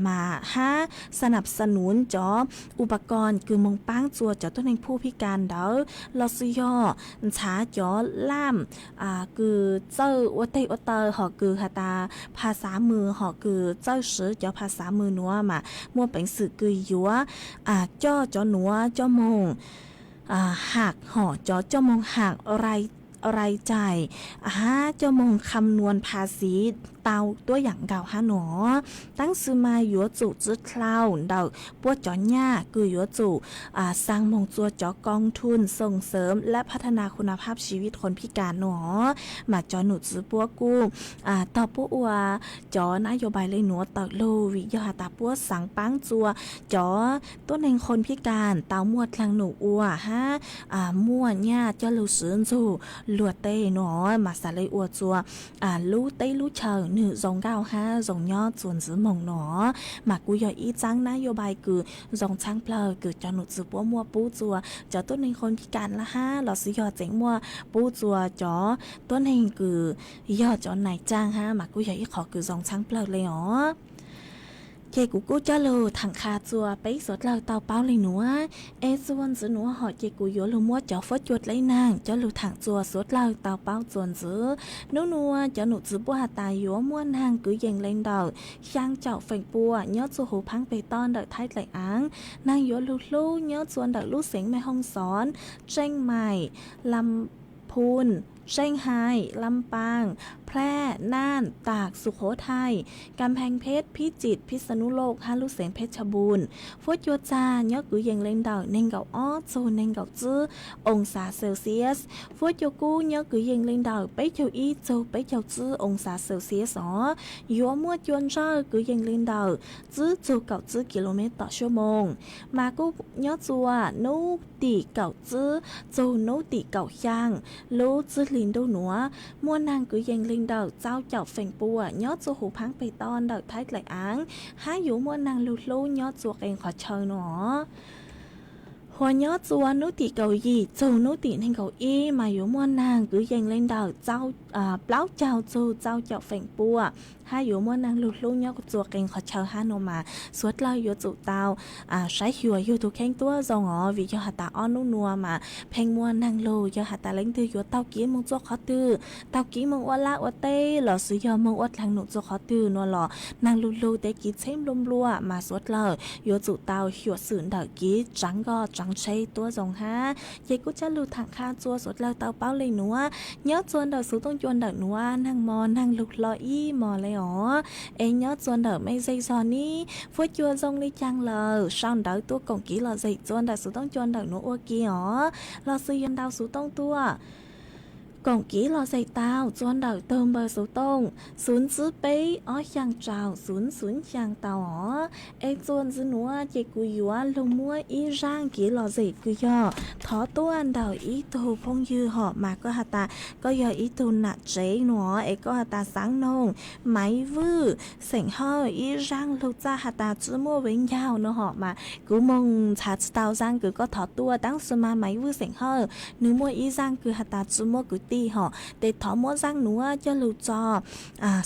mas hab สนับสนุน cov อุปกรณ์ kws moog paab txuas cov tuab neeg ผู้พิการ ntawd, lossis yog ntxhav cov laaj kws txawj ua teg ua taw hom kws has tas ภาษามือ hom kws txawj swv cov ภาษามือ nuav mas muaj peev xwm kws yuav coj cov nuav coj moog hak hom cov coj moog hak รายจ่าย hab coj moog คำนวณภาษี tau tuab yaam nkaus hab no. Taab sis mas yuav tsum tsi dlhau ntawm puab cov nyaj kws yuav tsum xaa moog tsua cov กองทุนส่งเสริมและพัฒนาคุณภาพชีวิตคนพิการ no, mas cov num tswv puab kuj tog puab ua cov nab yau npais le nuav tawm lug vim yog has tas puab xaav paab tsua cov tuab neeg คนพิการ tau muaj dlaag num ua hab muaj nyaj coj lug swv ntxug luag tej no, mas xaav le ua tsua lub teb lub chaw nwg zoo nkauj hab zoo nyob tsua ntxiv moog no. Mas kuj yog ib txaab nab yau npais kws zoo txhaab plawg kws cov num tswv puab muaj pub tsua cov tuab neeg คนพิการ lawm hab lossis yog tseem muaj pub tsua cov tuab neeg kws yog cov nais tsaaj hab, mas kuj yog ib qhov kws zoo txhaab plawg le os. Ces kuv kuj coj lug thaam qha tsua peb suav dlawg tau paub le nuav. Es tsua ntxiv nuav hom ces kuv yuav lug muab cov fuab cua dleb naag coj lug thaam tsua suav dlawg tau paub tsua ntxiv. Nub nuav cov num tswv puab has tas yuav muaj naag kwv yees le ntawm xyaa caum feem pua nyob tsua huv phaab peg toj ntawm Thaib dlaim aav. Naag yuav lug hlub nyob tsua ntawm lub xeev Mej Hoob Xoob, Tseej Maim, Lam Phun, Tseej Hais, Lam Paaj, Phlaj, Naaj, Taam, Sum Khuv Thais, Kam Pheej Pheb, Phib Tsim, Phib Xa Nub Loj hab lub xeev Pheb Tshaj Npun. Fuab cua txag nyob kwv yees le ntawm neeg nkaum ob txug neeg nkaum tsib oo xav Celsius. Fuab cua kub nyob kwv yees le ntawm peb caug ib txug peb caug tsib oo xav Celsius os. Yuav muaj cua ntsawj kwv yees le ntawm tsib txug kaum tsib kilomev tom suab moos, mas kuj nyob tsua nub tim kaum tsib txug nub tim kaum xyaa lub txij hli ntuj nuav. Muaj naag kwv yees le ntawm tsau caum feem pua nyob tsua huv phaab peg toj ntawm Thaib dlaim aav, hab yuav muaj naag lug hlub nyob tsua qee qhov chaw no. Hos nyob tsua nub tim kaum yim txug nub tim neeg nkaum ib mas yuav muaj naag kwv yees le ntawm plaub caug txug tsau caum feem pua, hab yuav muaj naag lug hlub nyob tsua qee qhov chaw hab no mas suav dlawg yuav tsum tau saib xyuas yug tug kheej tuab zoo os, vim yog has tas ob nub nuav mas pheej muaj naag lug, yog has tas leej twg yuav taug kev moog tsua qhov twg, taug kev moog ua laj ua teb lossis yog moog ua dlaag num tsua qhov twg no los naag lug lug tes kev txheb nplua nplua mas suav dlawg yuav tsum tau xyuam xim ntawm kev tsaav nkoj tsaav tsheb tuab zoo hab. Ces kuj coj lug thaam qha tsua suav dlawg tau paub le nuav, nyob tsua ntawm xuv tooj cua ntawm nuav naag mos naag lug hlo ib mos le os. Es nyob tsua ntawm mej zej zog nib fuab cua zoo le caag lawm sau ntawv tuaj koom kev lom zem tsua ntawm xuv tooj cua ntawm nuav ua ke os, lossis yog ntau xuv tooj tuaj koom kev lom zem tau tsua ntawm tug npawb xuv tooj xuv tsib peb ob xyaa rau xuv xuv xyaa tau os. Es tsua ntxiv nuav ces kuv yuav lug muab ib zaaj kev lom zem kws yog thov tuaj ntawm ib tug phooj ywg hom mas koj has tas koj yog ib tug nam tsev no es koj has tas xaav noog Maiv Vwj xeem Hawj ib zaaj lug txaj has tas tsi muaj vev ncaug no hom mas kuv moog ntxhaav tsi tau zaaj kws koj thov tuaj, tab sis mas Maiv Vwj xeem Hawj nwg muaj ib zaaj kws has tas tsi muaj kwv tij hom, tes thov muab zaaj nuav coj lug tso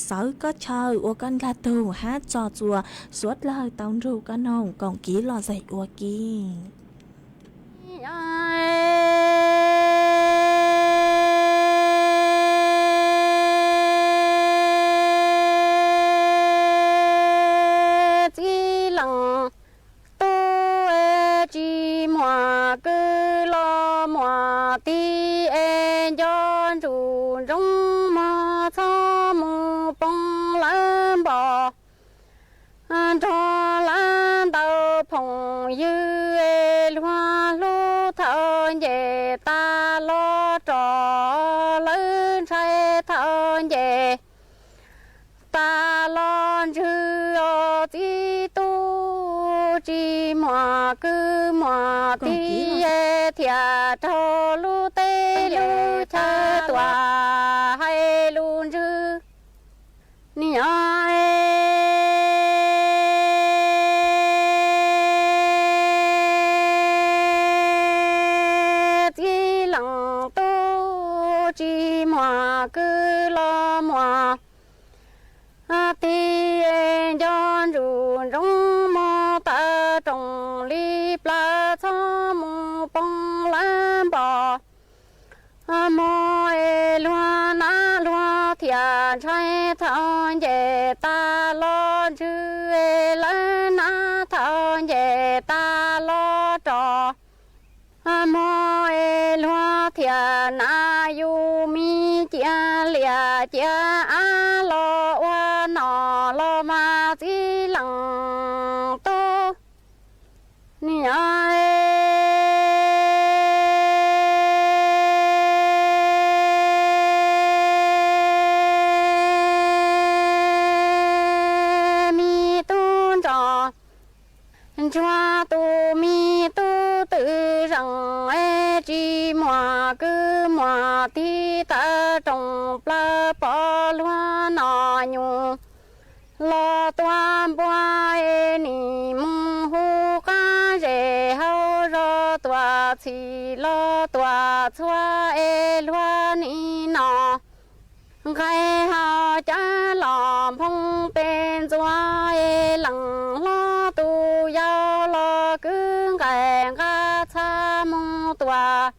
xawv koj chaw ua koj nqag tug hab tso tsua suav dlawg tau nrug koj noog koom kev lom zem ua ke. Txij leej tub tsis muaj kwv los muaj tij es nco ntsuj ntsoov mog txhob mus poob lawv npog. Nrog lawv ntawd phooj ywg luag hlub thaum nce tas los rov lawv ntshai thaum nce tas los ntswg os txij tub tsis muaj kwv muaj tij thiaj raug lub teb lub chaw tuaj hais lus ntswg. Ni nyob txij leej tub tsis muaj kwv los muaj tij nco ntsuj ntsoov mog tawm rooj li plaws txhob mus poob lawv npog. Mog es luag nab luag thiaj ntshai thaum nce tas los ntswg es lawv nab thaum nce tas los rov mog es luag thiaj nab yus mi cia liam cia av los ua Ntsuag tus me tub twm zeem es tsis muaj kwv muaj tij, tawm rooj plaws pom luag nom nyus los tuaj npua es nim mus hu qab zes hauv zos tuaj txhim los tuaj txhua es luag nim no nqaij hau cawv los nphoo pes ntxuav es leej hlob tus yau los kwv nqaij nqa txhaj mus tuaj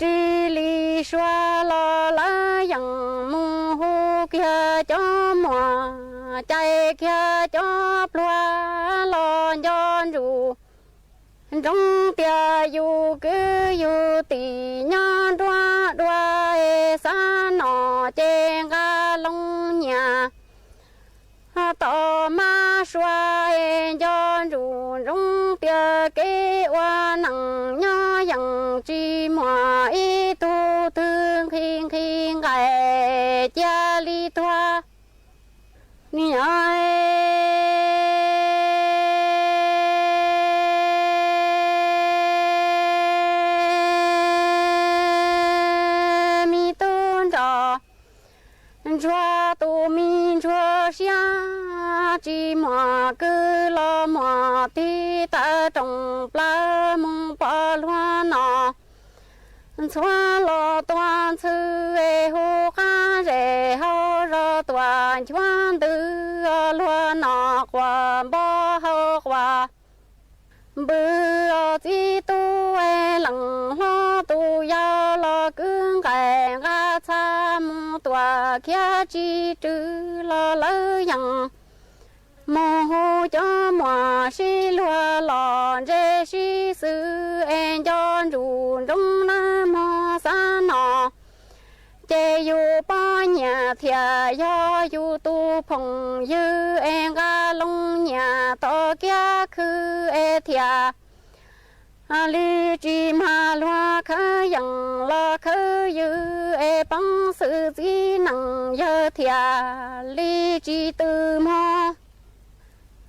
ris li sua los lawv yeej mus hu kiag cov muam cais kiag cov pluag los nco ntsus ntsoov tias yus kwv yus tij nyob nruab dua es xav nom ces nqa loo nyiaj tom mab sua es nco ntsus ntsoov tias kev ua neej nyob yeej tsis muaj ib tug twg nqhis nqhis nqaij cia li tuag. Ni yog me tub nrog ntsuag tus me ntsuag siab, tsis muaj kwv los muaj tij, tawm rooj plaws mus pom luag nom txhua los tuaj ntxhw es hu qab zes hauv zos tuaj nchuav ntws luag nom quas npog hauv quas npws os txiv tub es leej hlob tus yau los kwv nqaij nqa txhaj mus tuaj khiav tsis rwg los lawv yeej mus hu cov muam sib luag los ntse sib xwm es nco ntsus ntsoov nawb mog xav nom ces yus poj niam thiaj yog yus tus phooj ywg es nqa loo nyiaj tom kiab khw es thiaj li tsis mag luag khawv yeej los khawv ywg es poob xwm txiv neej yawg thiaj li tsis tw mog.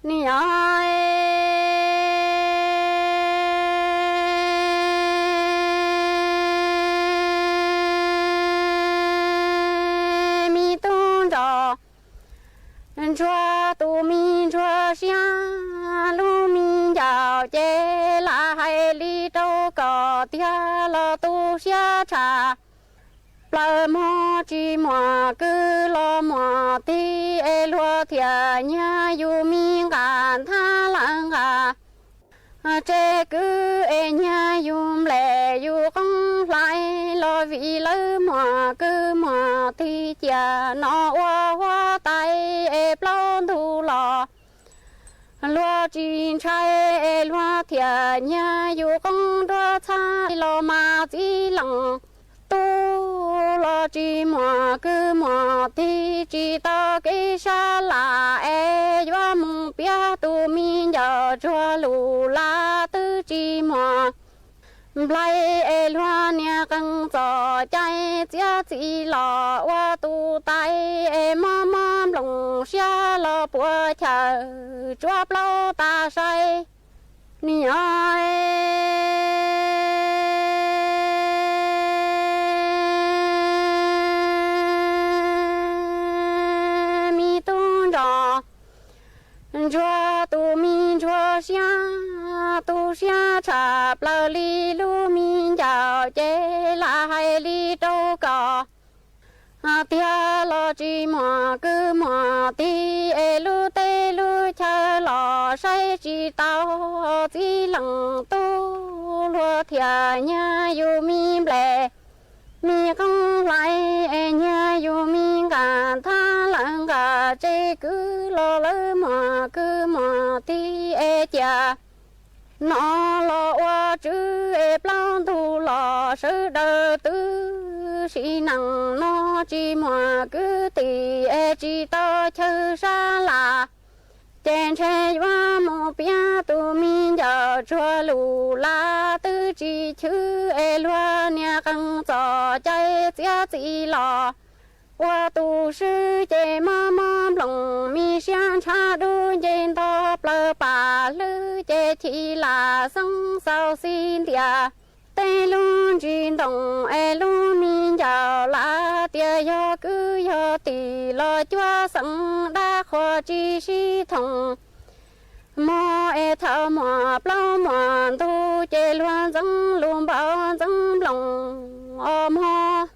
Ni yog me tub nrog ntsuag tus me ntsuag siab, lub me ncaus ces lam hais li rau koj tiag los tu siab tshaj plaws mog, tsis muaj kwv los muaj tij es luag thiaj nyiag yus me nqa nthab lawv nqa tse kwv es nyiag yus nplej yus qoob hlais los vim lawv muaj kwv muaj tij cia no ua huab tais es plaub ntug los luag tsis ntshai es luag thiaj nyiag yus qoob nruab txhab los mas txiv leej tub los tsis muaj kwv muaj tij, tsis tau kev sab laj es yuav mus piav tus me ncaus tsuag lus laj twb tsis muaj nplai es luag niag qee txoj cai txiav txim los ua tus tais es mob mob nplooj siab los puas chaw tsuab plaub tas sai. Ni yog me tub nrog ntsuag tus me ntsuag siab, tu siab tshaj plaws li lub me ncaus ces lam hais li rau koj tiag los tsis muaj kwv muaj tij es lub teb lub chaw los saib tsis tau, txiv leej tub luag thiaj nyiag yus me nplej me qoob hlais es nyiag yus me nqa nthab lawv nqa tse kwv los lawv muaj kwv muaj tij es cia no los ua tswv es plaub ntug los sawv daws twb sim neej no tsis muaj kwv tij es tsis tau chaw sab laj ces ntshe yuav mus piav tus me ncaus tsuag lus laj twb tsis chwv es luag niag qee txoj cai txiav txim los ua tus swb ces mob mob nplooj me siab ntshav dub nce nto plaws pas hlwb ces thim lam xeeb xaus xis ntias tej lub ntsis ntoo es lub me ncaus lam tias yog kwv yog tij los cuab xeem dab qhuas tsis sib thooj. Mog es thaum muaj plaub muaj ntug ces luag ntxeev lus npaum ntxeev nplooj os mog.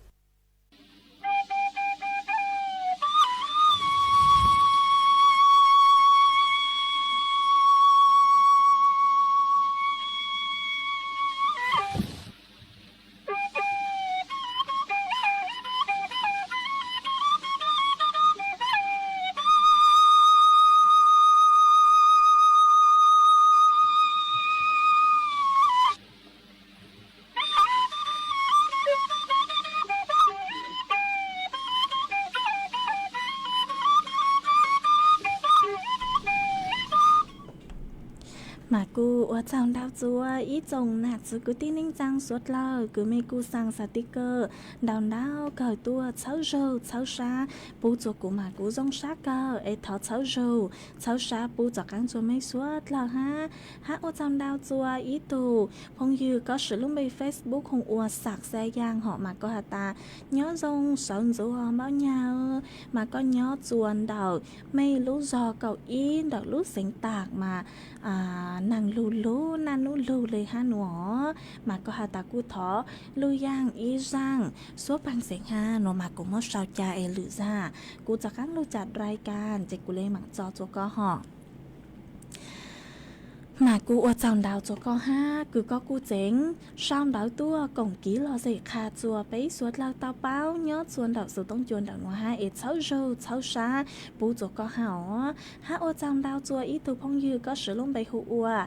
Mas kuj ua tsaug ntau txuas ib tsoom nam txiv kwv tij neej tsaa suav dlawg kws mej kuj xaa xas tiv kawm ntau ntau kawg tuaj txhawb zug txhawb sab pub txuas kuv mas kuv zoo sab kawg es thov txhawb zug txhawb sab pub txom qaab txuas mej suav dlawg hab. Hab ua tsaug ntau txuas ib tug phooj ywg koj swv lub npe Facebook hu ua Xam Xa Yaaj hom mas koj has tas nyob zoo sawv ntxuv os Npaub Nyag, mas koj nyob txuas ntawm mej lub zog kaum ib ntawm lub xeev Tam mas neeg lug lug naj nub lug le hab nua. Mas koj has tas kuj thov lug yaaj ib zaaj suab paag xeev hab nua mas kuv muab sau ca es lwm zag kuv txav qaab lug ca rai kas ces kuv le maam txo txuas koj hom. Mas kuj ua tsaug ntau txuas koj hab kws koj kuj tseev sau ntawv tuaj koom kiv lom zem qha txuas peb suav dlawg tau paub nyob txuas ntawm xuv toob cua ntawm nua hab es txhawb zug txhawb sab pub txuas koj hab os. Hab ua tsaug ntau txuas ib tug phooj ywg koj swv lub npe hu ua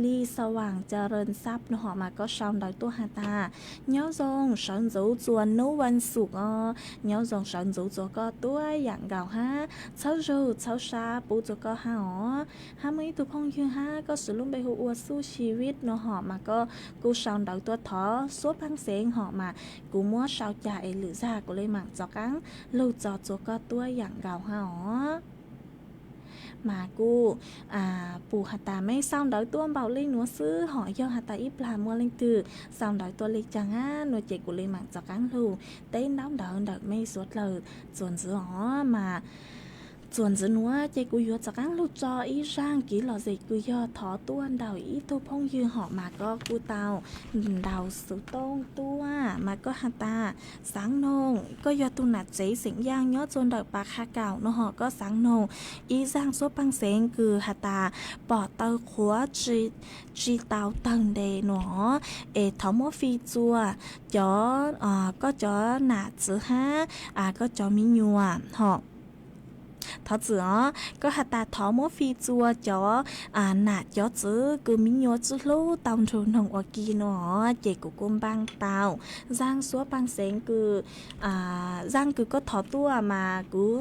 Li Xa Vaam Ca Ran Xab nua hom mas koj sau ntawv tuaj has tas nyob zoo sawv ntxuv txuas nub vaj xum os, nyob zoo sawv ntxuv txuas koj tuab yaam nkaus hab txhawb zug txhawb sab pub txuas koj hab os. Hab muaj ib tug phooj ywg hab koj swv lub npe hu ua Xub Xi Vib nua hom mas koj kuj sau ntawv tuaj thov suab paag xeev hom mas kuv muab sau ca es lwm zag kuv le maam txov qaab lug txo txuas koj tuab yaam nkaus hab os. Mas kuj pum has tas mej sau ntawv tuaj npaum le nuav xwb hom yog has tas ib plag muaj leej twg sau ntawv tuaj le caag hab nua ces kuv le maam txov qaab lug teb ntaub ntawv ntawm mej suav dlawg txuas ntxiv os. Mas txuas ntxiv nuav ces kuv yuav txov qaab lug tso ib zaaj kiv lom zem kws yog thov tuaj ntawm ib tug phooj ywg hom mas koj kuj tau ntaus xuv tooj tuaj mas koj has tas xaav noog, koj yog tug nam tsev xeem Yaaj nyob txuas ntawm Pas Qha Kaum nua hom koj xaav noog ib zaaj suab paag xeev kws has tas pom taw qhuav tsi tau tawg nte nua es thov muab fij txuas cov, koj cov nam txwv hab koj cov mi nyuam hom. Thov txim os, koj has tas thov muab fij txuas cov nam cov txwv kws mi nyuam tsi hlub tau nrug noog ua ke nua ces kuv kuj npaaj tau zaaj suab paag xeev kws zaaj kws koj thov tuaj mas kuv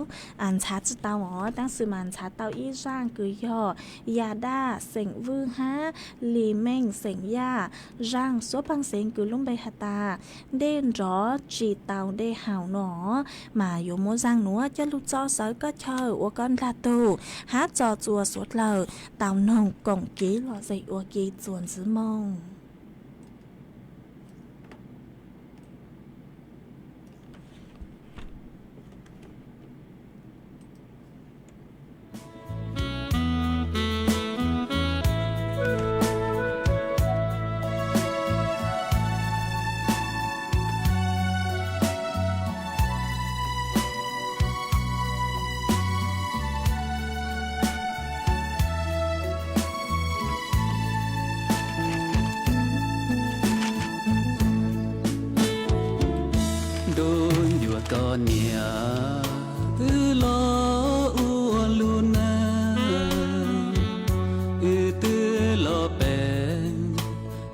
ntxhaav tsi tau os, tab sis mas ntxhaav tau ib zaaj kws yog Yaj Daj xeem Vwj hab Lis Meej xeem Yaj. Zaaj suab paag xeev kws lub npe has tas dej nrov tsi tau dej haus nua mas yuav muab zaaj nuav coj lug tso sawv koj chaw ua koj ndlag tug hab tso txuas suav dlawg tau noog koom kiv lom zem ua ke txuas ntxiv moog. Ntuj yuav koj niam, wb los ua lub neej, wb twb los pem,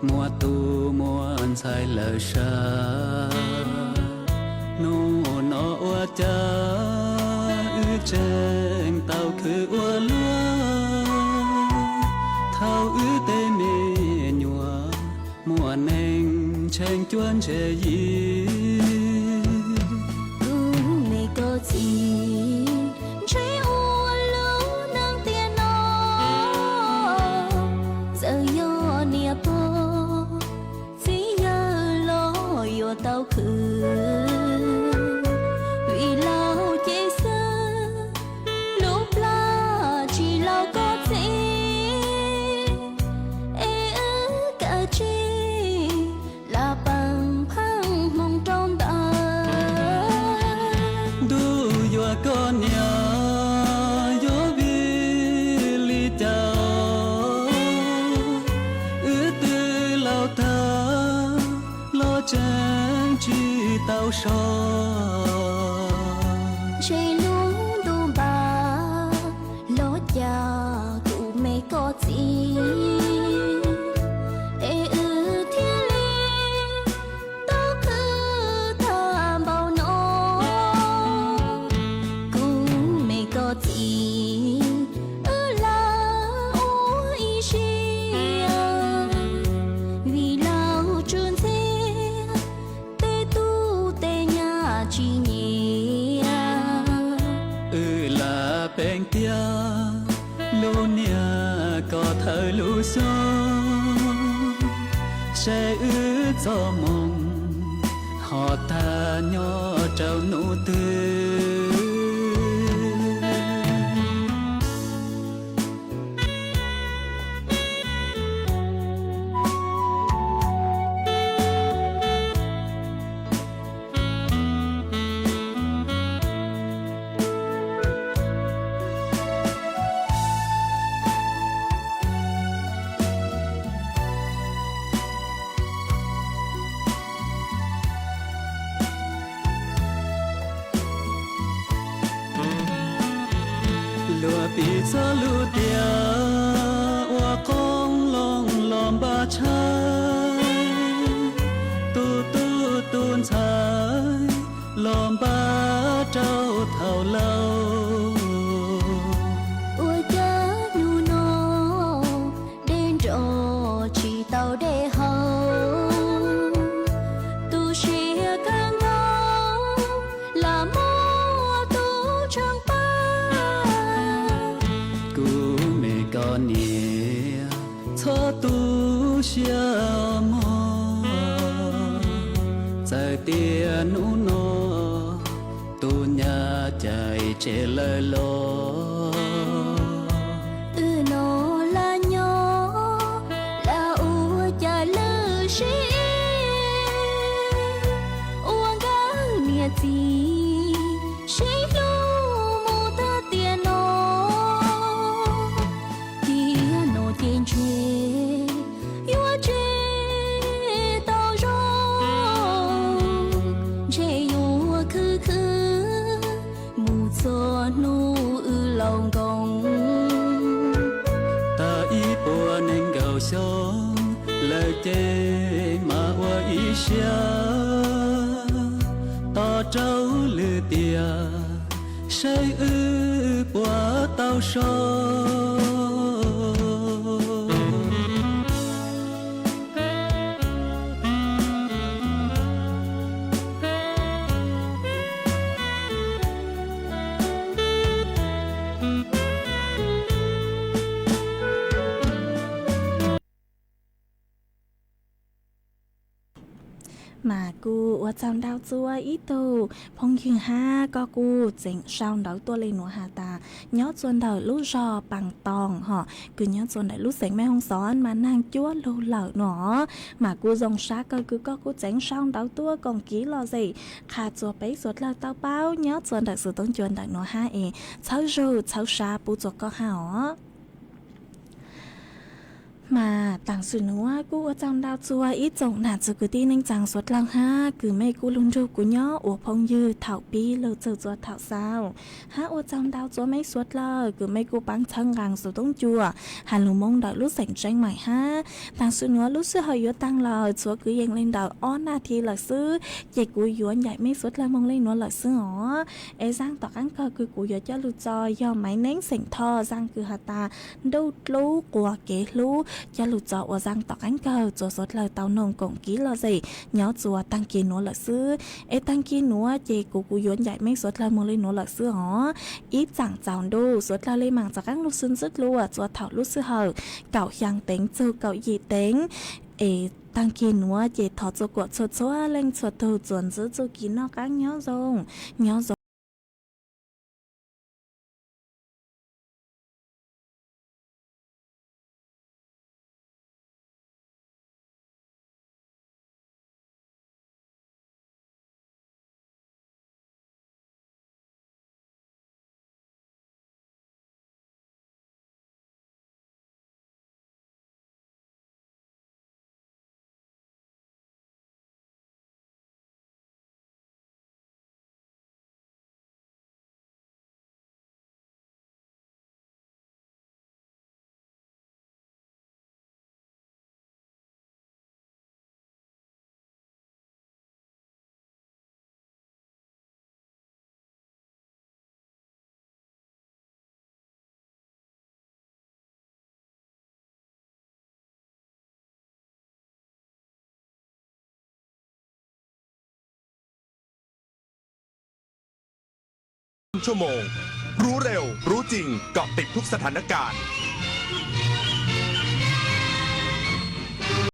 muaj tub muaj ntxhais lawm sab. Nub no ua cas wb tseem tau khwv ua luaj, thaum wb tej me nyuam muaj neeg tshee cuab ntseg yig. Kuv me koj txiv ntshe ua lub neej tiam no tau so. Ntshe lub ntuj npaj los cas kuv me koj txiv, es wb thiaj li tau khwv tag npaum no. Kuv me koj txiv, wb lam ua ib siab, vim laus tswv ntxhiab, tej tub tej nyab tsis nyiam. Wb lam peem tiag, lub niag ko thawj lub xyoo, seb wb txoj moo ho tag nyob rau hnub twg. Luag piv txoj lus tias ua qoob loo los npaj tshawj, tus tub tus ntxhais los npaj rau thaum laus. Ua cas hnub no dej nrog tsis tau dej haus, tu siab kawg nkaus lam muab tus tshav npaj. Kuv me koj niam, txhob tu siab mog, txawm tias hnub no tus nyab caij tsev lawm los, wb no lam nyob lam ua cas lwj sib ib, ua nkawd niam txiv sib hlub mus tag tiam no. Tiam no ces ntshe yuav tsis tau zoo, ntshe yuav khwv khwv mus txog hnub wb laus nkoos. Tag ib puas nees nkaum xyoo lawm ces mam ua ib siab, tos rau lwm tiam saib wb puas tau so. Mas kuj ua tsaug ntau txhua ib tug phooj ywg hab, koj kuj tseem sau ntawv tuaj li nuav has tas nyob txua ntawm lub zog Paas Toos hom, kws nyob txua ntawm lub xeev Mej Hoob Xov mas naag cuab lug lawm nuav. Mas kuj zoo sab kawg kws koj kuj tseem sau ntawv tuaj koom kev lom zem qha txua peb suav dlawg tau paub nyob txua ntawm xuv toob cua ntawm nuav hab es txhawb zug txhawb sab pub txua koj hab os. Mas taam sim nuav kuj ua tsaug ntau txhua ib tsoom nam txiv kwv tij neej tsaa suav dlawg hab, kws mej kuj lug nrug kuv nyob ua phooj ywg thaum pib lug txug txua thaum xaus. Hab ua tsaug ntau txhua mej suav dlawg kws mej kuj paab txhawb nqaa xuv toob cua has lug Moob ntawm lub xeem Tseeb Maim hab. Taam sim nuav lub sij hawm yuav taag lawm, txhua kwv yees le ntawm ob naj thi lawm xwb, ces kuv yuav ncaim mej suav dlawg moog le nuav lawm xwb os. Es zaaj tom qaab kawg kws kuv yuav coj lug tso yog Maiv Neeb xeem Thoj zaaj kws has tas Ntuj Dlub Quas Kev Hlub, coj lug tso ua zaaj tom qaab kawg txua suav dlawg tau noog koom kev lom zem nyob txua taag kis nuav lawm xwb. Es taag kis nuav ces kuv kuv yuav ncaim mej suav dlawg moog le nuav lawm xwb os. Ib tsaam tsaus ntuj suav dlawg le maam rov qaab lug sib ntsib dlua txua thaum lub sij hawm kaum xyaa teev txug kaum yim teev. Es taag kis nuav ces thov txua kuam txhua txhua leej txhua tug txuas ntxiv txuj kis noj qaab nyob zoo, nyob zoo. ชั่วโมง รู้เร็ว รู้จริง เกาะติดทุกสถานการณ์